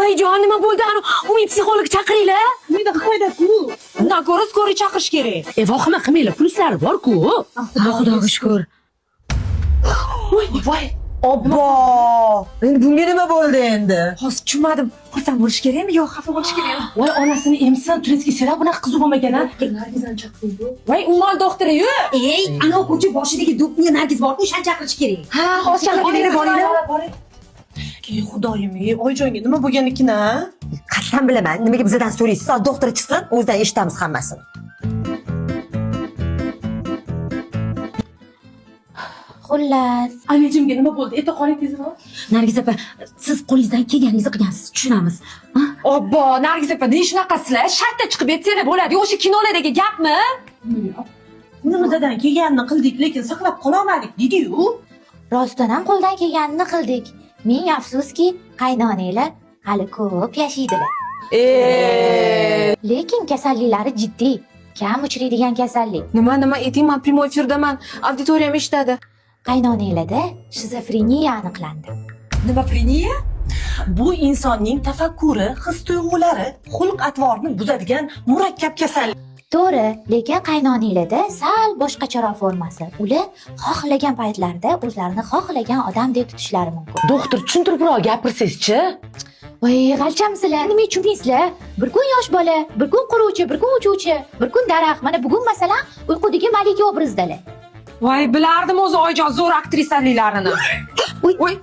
Oyijon, nima bo'ldi? Ani umi psixolog chaqiringlar. Menda Xitoyda-ku. Undan ko'ra скорый chaqirish kerak. E, vahima qilmanglar, pluslari bor-ku. Xudoga shukur. Voy, Obbo! Endi bunga nima bo'ldi endi? Hozir tushunmadim. Xursand bo'lish kerakmi yo xafa bo'lish kerakmi? Voy onasini emsin, турецкий сериал bunaqa qiziq bo'lmagan a. Nargizani chaqiring. Voy, umol doktori-yu. Ey, ana ko'cha boshidagi do'pni Nargiz bor, o'shani chaqirish kerak. Ha, hozir Boringlar, boringlar. Ey xudoyim, ey oyijonga nima bo'lgan ekan a? Qattan bilaman, nimaga bizdan so'raysiz? Hozir doktor chiqsin, o'zidan eshitamiz hammasini. Xullas, Anajimga nima bo'ldi? Eta qoling tezroq. Nargiz opa, siz qo'lingizdan kelganingizni qilgansiz, tushunamiz. Obbo, Nargiz opa, ne shunaqasizlar? Shartta chiqib etsanglar bo'ladi. O'sha kinolardagi gapmi? Unimizdan kelganini qildik, lekin saqlab qololmadik dedi-yu. Rostdan ham qo'ldan kelganini qildik. Ming afsuski, qaynonanglar hali ko'p yashaydilar. Lekin kasalliklari jiddiy, kam uchraydigan kasallik. Nima nima ayting, man primoy efirdaman. Auditoriyam eshitadi. Qaynonanglarda shizofreniya aniqlandi. Nima freniya? Bu insonning tafakkuri, his-tuyg'ulari, xulq-atvorini buzadigan murakkab kasallik. To'g'ri, lekin qaynonanglarda sal boshqacharoq formasi. Ular xohlagan paytlarida o'zlarini xohlagan odamdek tutishlari mumkin. Doktor, tushuntiribroq gapirsangizchi. Voy, g'alchamisizlar, nima tushunmaysizlar? Bir kun yosh bola, bir kun quruvchi, bir kun uchuvchi, bir kun daraxt. Mana bugun masalan uyqudagi malika obrazdalar. Voy, bilardim o'zi oyijon zo'r aktrisaliklarini. Voy,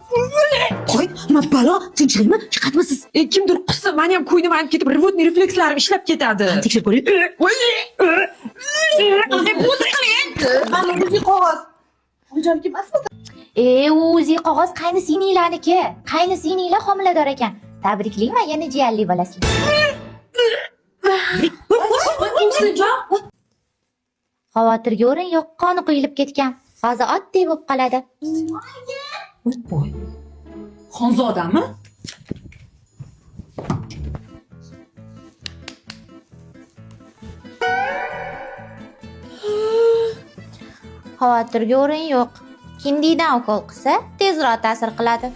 nima balo? Tinchlikmi? Chiqatmisiz? E, kimdir qussa, meni ham ko'nglim aynib ketib, rivotniy reflekslarim ishlab ketadi. Tekshirib ko'ring. E, bo'ldi qiling. Mana o'zi qog'oz. Oyijoniki emasmi? E, o'zi qog'oz qayni singlinglarniki. Qayni singlinglar homilador ekan. Tabriklayman, yana jiyanli bo'lasizlar. Xavotirga o'rin yo'q, qoni quyilib ketgan. Hozir oddiy bo'lib qoladi. Voy. Xonzodami? Xavotirga o'rin yo'q. Kindiydan ukol qilsa, tezroq ta'sir qiladi.